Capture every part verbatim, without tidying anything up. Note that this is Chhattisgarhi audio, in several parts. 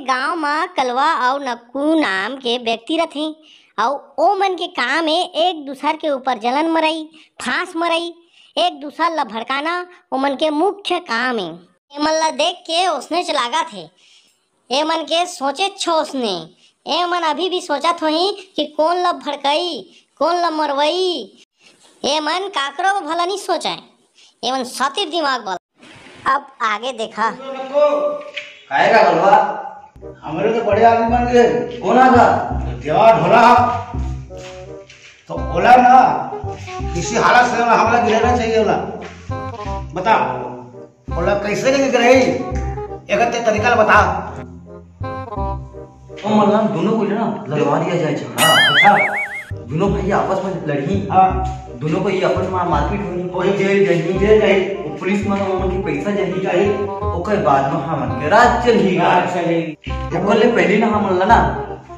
गांव म कलवा अउ नक्कू नाम के व्यक्ति रथे, अउ ओमन के काम ए एक दूसर के ऊपर जलन मरई, फांस मरई, एक दूसर ल भड़काना ओमन के मुख्य काम ए। एमन ल देख के ओसनेच लागत हे, एमन के सोचेच ओसने। एमन अभी भी सोचत होही कि कोन ल भड़कई, कोन ल मरवई। एमन काकरो भला नी सोचय, एमन सतिर दिमाग वाला। अब आगे देखा। काहे का गलवा? हमरे तो बड़े आदमी बन गए। कोन आगा? देवा ढोला। तो ओला ना, किसी हालत से हमला गिराना चाहिए ओला। बता, ओला कैसे लेके गिराई? एक ते तरीका ला बता। ओ मल्लाम, दोनों को ना लड़वा दिया जाए झगड़ा। अच्छा। दोनों भाई आपस में लड़ही। हाँ। दोनों को ये अपन मार मारपीट होही। वही जेल जाही। जेल जाही। वो पुलिस में उनकी पैसा जाही। जाही। ओकर बाद में हमन के राज चलही। राज चलही। ओकर ले पहले ना हमन ला ना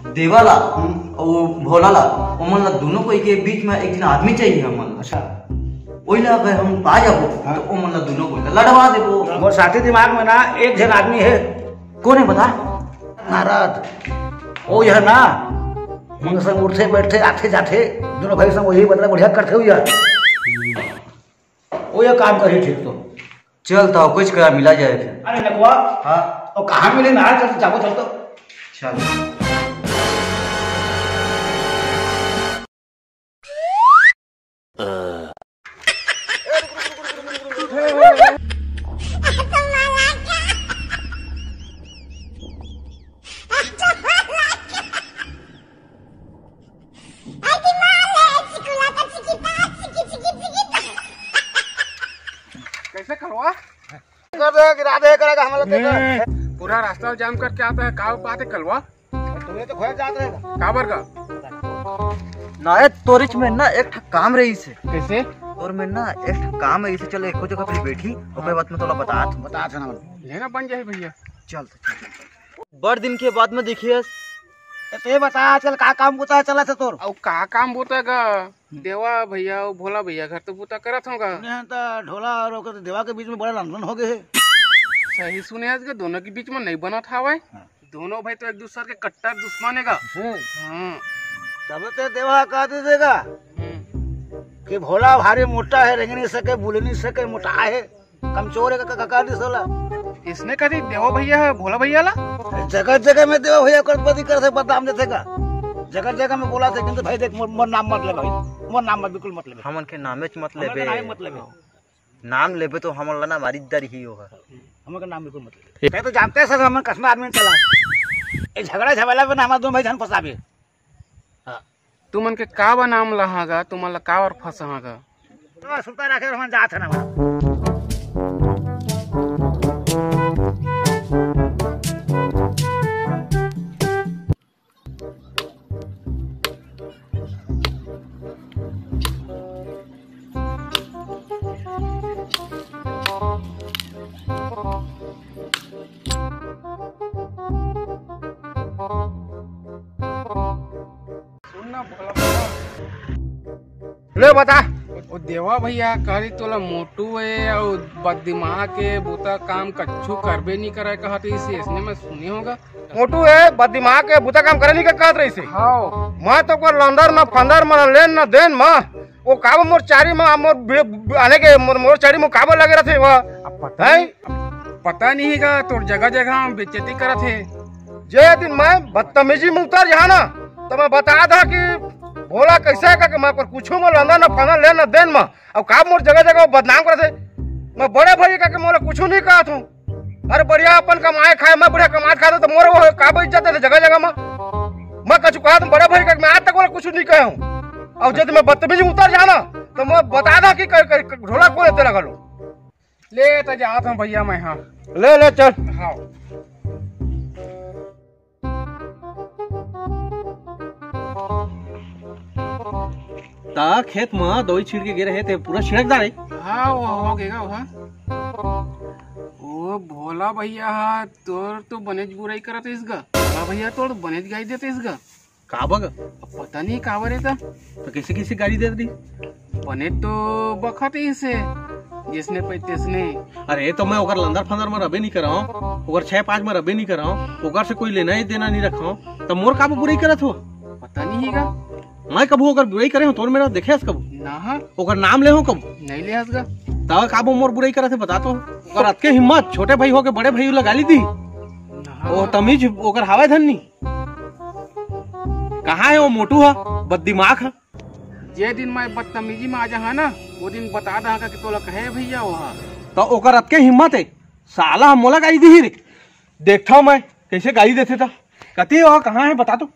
देवा ला, हम्म। वो भोला ला, ओमन ला दोनों कोई के बीच में एक जन आदमी चाहिए हमन ला। अच्छा। ओई ला अगर हम पा जाबो, हाँ। तो ओमन ला दोनों कोई ला लड़वा देबो। मोर साथी दिमाग में ना एक जन आदमी है। कोन है बता? नारद। ओ यह ना, मन संग उठे बैठे, आथे जाथे, दोनों भाई संग वही बदला बढ़िया करथे हुई यार। ओ ये काम करही ठीक तो। चल, तो कुछ करा मिला जाए फिर। अरे नकवा। हाँ। और कहाँ मिले ना, चल, जाबो, चल तो। चल। कैसे करवा? कर दे, गिरा दे, करेगा हम लोग के घर। पूरा रास्ता जाम करके आता है, का बात है कलवा? तुम्हें तो खोया जात रहेगा। काबर का? ना, ए, तोरिच में ना एक ठा काम रही से। कैसे? तोर में ना एक ठा काम रही से, चल एको जगह पे बैठी, ओकर बाद में तोला बतात। बतात है ना। लेना बन जाए भैया। चल तो, चल, चल, चल। बड़ दिन के बाद में देखियस। ए, ते बता, आजकल का काम बूता चला था तोर? अउ का काम बूता गा? देवा भैया अउ भोला भैया घर तो बूता करत होगा। सुने हैं त ढोला और ओकर देवा के बीच में बड़ा लंदन हो गए है। सही सुने हस गा, दोनों के बीच में नहीं बनत हवय। हाँ। दोनों भाई तो एक दूसर के कट्टर दुश्मन है गा। हम्म। हाँ। तब ते देवा कह दे देगा हम्म। कि भोला भारी मोटा है, रेंग नहीं सके, बोल नहीं सके, मोटा है। कमजोर है का, का, का दिस होला? इसने कदी देवा भैया है, भोला भैया ला? जगह जगह में देवा भैया करोड़पति कर से बदनाम देथे का। जगह जगह में बोला थे, किंतु भाई देख, मोर, मोर नाम मत ले भाई, मोर नाम मत, बिल्कुल मत ले। हमन के नामे च मत हमन के लेबे। नामे मत लेबे। नाम लेबे तो हमन ला ना मारी दर ही होगा। हमन के नाम बिल्कुल मत ले। तै तो जानते हैं सर, हमन कसना आदमी चला। ए झगड़ा झमेला में ना हमार दो भाई जान फंसाबे। हाँ। तुमन के का बा नाम लहागा, तुमन ला का और फंसागा? तो सुता रखे, हम जात है ना। सुन ना भोला भैया। ले बता। ओ देवा भैया, कह रही तोला मोटू है और बददिमाग के बूता काम कच्छु करबे नहीं करे कहत रही से, इसने मैं सुने होगा। मोटू है, बददिमाग के बूता काम करे नहीं कहत रही से। हाँ। मैं तो कोई लंदर न फंदर म न लेन न देन म, वो काबो मोर चारी म मोर बि-, बि-, आने के मोर, मोर चारी म काबो लगे रहते वो। अब पता हैं? नहीं, अब पता नहीं है का, तोर जगह जगह हम बेइज्जती करत है। जे दिन मैं बदतमीजी में उतर जहा ना, तो मैं बता दा कि भोला कैसे है का कि मैं पर कुछ में लंदर न फंदर लेन न देन म। अब का मोर जगह जगह बदनाम करत हे? मैं बड़े भाई का के मोला कुछ नहीं कहत हूँ। अरे बढ़िया अपन कमाए खाए, मैं बढ़िया कमाए खाए तो मोर वो का इज्जत है जगह जगह में। मैं कछु कहत हूँ बड़े भाई का, मैं आज तक मोला कुछ नहीं कहे हूँ। और जब मैं बदतमीजी उतर जाना तो मैं बता दा कि क-, क-, क-, ढोला को लेते लगा लो। ले तो जात हूँ भैया मैं, हाँ। ले, ले, चल। हाँ। ता खेत म दवाई छिड़के गे रहे, ते पूरा छिड़क डारे। हाँ, वो हो गएगा, हाँ। ओ भोला भैया, हाँ, तोर तो बनेच बुराई करत इसगा। भोला भैया, तोर बनेच गाई देते इसगा। काबर? अब पता नहीं काबर है ता। तो कैसे, कैसे गाली दे दी? बने तो बखत ही से। जैसने पे तैसने। अरे, तो मैं ओकर लंदर फंदर में रबे नहीं करव, ओकर छह पाँच में रबे नहीं करव, ओकर से कोई लेना ही देना नहीं रखव, तो मोर का बुराई करत हो? पता नहीं ही का। मैं कभू ओकर बुराई करे हो, तोर मेर देखे हस कभू? ना हा। ओकर नाम ले हो कभू? नहीं ले हस का। तब का वो मोर बुराई करत हे, बता तो। ओकर अतके हिम्मत, छोटे भाई हो के बड़े भाई ला गाली दी। ना हा। ओ तमीज ओकर हावय धन्नी। कहाँ हे वो मोटू हा, बददिमाग हा? जे दिन मैं बदतमीजी में आ जाहा ना, वो दिन बता दहा का कि तोला कहे भैया वो हा। तो ओकर अतके हिम्मत हे, साला हा मोला गाली दिही रे। देखथव मैं कैसे गाली देथे त। कति हो, कहाँ हे बता तो।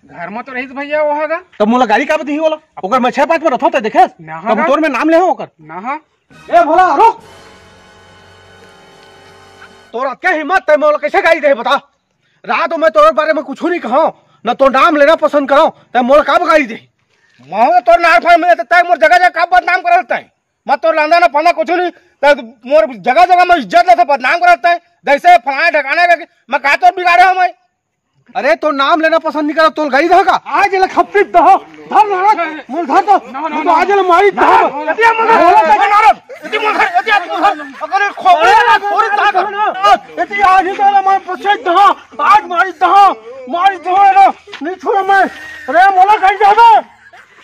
घर में तो रहिस भैया वो हा गा। तब मोला गाली का दिही बोला? ओकर मैं छह पाँच में रथव त देखे? ना हा तब गा। तोर मेर नाम ले हो ओकर। ना हा। ए भोला रुक। तोर अतके हिम्मत हे मोला कैसे गाली दे बता? रात में तोर बारे में कुछ नहीं कहव, न तोर नाम लेना पसंद करव, तै मोला का गाली दे? महूँ तोर नार फार में तै मोर जगह जगह का बदनाम करत तै। मैं तोर लांदा ना फंदा कुछ नहीं, तै मोर जगह जगह में इज्जत लेथे बदनाम करत तै। जैसे फलाना ढकाना करके मैं का तोर बिगाड़े हो मैं? अरे तोर नाम लेना पसंद नहीं करव, तोर गाली दहा का? आज ले खप्पी दहा। धर नारद, मोला धर तो। ना, ना, मोला तो ना। आज ले मारी दहा। ना, ना, ना, ना, ना, ना, ना, ना, अरे खोपड़ी ना, खोपड़ी ना, ना। एती आज ही तो मैं पछे दहा, आज मारी दहा, मारी दहा ना, नहीं छोड़ा मैं। अरे मोला कहीं जाबे।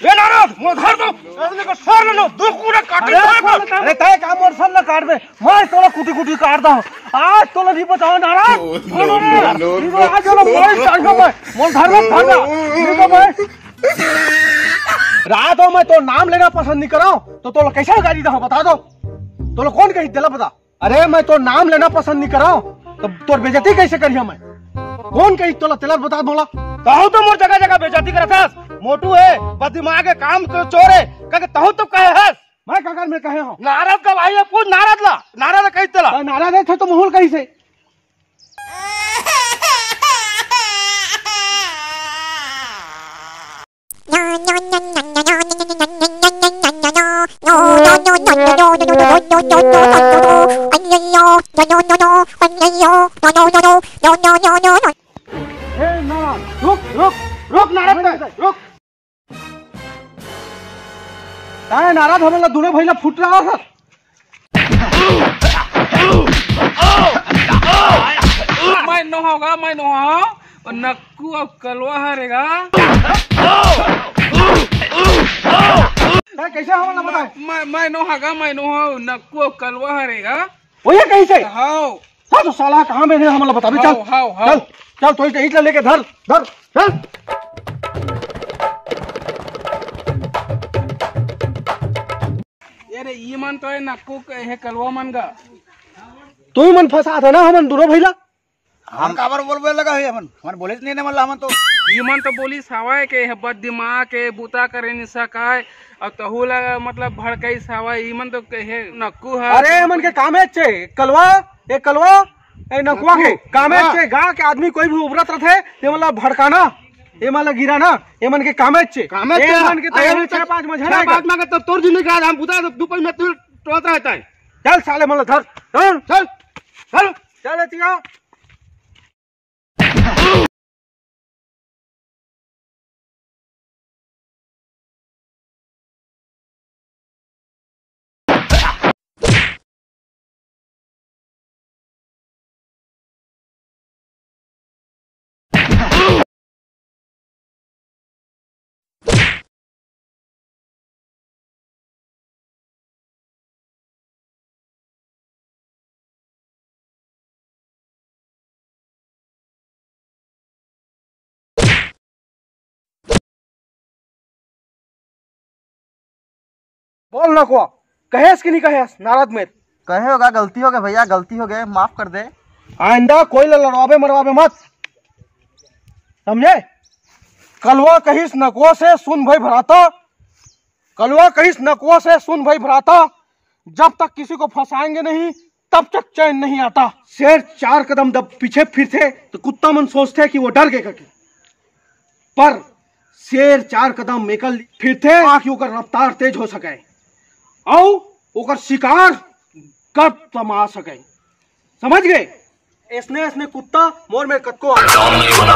ए नारद, मोला धर तो। अरे को सर ले लो, दो कूड़ा काट अरे, दे। अरे तै का मोर सर ला काट दे, मैं तोला कुटी कुटी काट दहा। आज तोला नहीं बचाओ Narad. No, no, no, no। आज वाला मारी चाहिए मैं। मोला धर ना, धर ना। नहीं तो मैं रात हो, मैं तोर नाम लेना पसंद नहीं करव, तो तोला कैसे गाली दहा, बता तो। तोला कौन कही देला बता? अरे, मैं तोर नाम लेना पसंद नहीं करव, तो तोर बेइज्जती कैसे करिहा मैं? कौन कही तोला, तेला बता मोला। तहूँ तो मोर जगह जगह बेइज्जती करत हस। मोटू हे, बददिमाग हे, काम के चोर हे, कहिके तहूँ तो कहे हस। मैं काकर में कहे हँव? नारद का भाई हे, पूछ नारद ला, नारद ला कही तेला। नारद हे तो महूँ ल कहिसे। ए, ना, रुक, रुक, रुक, नारद, रुक। काय नारद, हमन ला दुनो भाई ला फुट रहा है। मैं नोहव गा, मैं नोहव। नक्कू अउ कलवा हरे गा। काय, कैसे हमन ला बताए? मैं, मैं नोहव गा, मैं नोहव। नक्कू अउ कलवा हरे गा। वही कैसे? हाँ। हाँ, तो साला कहाँ में हे, हमन ला बता भी, चल। हाव, हाव, हाव। चल, चल, तो इट, इट ला लेके धर, धर, चल। ये रे, ई मन तो हे नक्कू के, हे कलवा मन गा। तू मन फंसात हे ना हमन दुनो भइला। हमन काबर बोलबे लगा हे, हमन, हमन बोलेच नहीं ना, मतलब हमन तो। ई मन तो बोलिस हवय के हे बददिमाग हे, बुता करे नि सकय, अउ तहू ला मतलब भड़कइस हवय। ई मन तो के हे नक्कू ह। अरे, हमन के कामेच हे, कलवा, ए कलवा, ए नकुआ के नक्कू। कामेच हाँ। हे, गाँव के आदमी कोई भी उबरत रथे, ते मन ला भड़काना, ए मन ला गिराना, ए मन के कामेच हे। कामेच ए हे। मन के तो अरे, ये हम छह पाँच में छह झगड़ा पाँच कर। में तो तोर जिंदगी आज हम बुता दू पाँच में तू टोलत रहता है। चल साले, मन ला धर, धर। चल, चल। चल, एतिया। बोल नकुआ, कहेस कि नहीं कहेस नारद मेर? कहे होगा, गलती हो गए भैया, गलती हो गए, माफ कर दे। आइंदा कोई ला लड़वाबे मरवाबे मत, समझे? कलवा कहिस नकुआ से, सुन भाई भराता, कलवा कहिस नकुआ से, सुन भाई भराता, जब तक किसी को फंसाएंगे नहीं, तब तक चैन नहीं आता। शेर चार कदम जब पीछे फिरथे, तो कुत्ता मन सोचथे कि वो डर गए करके, पर शेर चार कदम एकल फिरथे, ताकि ओकर रफ्तार तेज हो सके, अउ ओकर शिकार गर्भ तमा सके। समझ गए? ऐसने, ऐसने कुत्ता मोर में कतको आ। डॉन नहीं बना,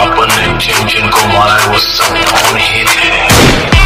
अपन ने जिन जिन को मारा है वो सब खून ही थे।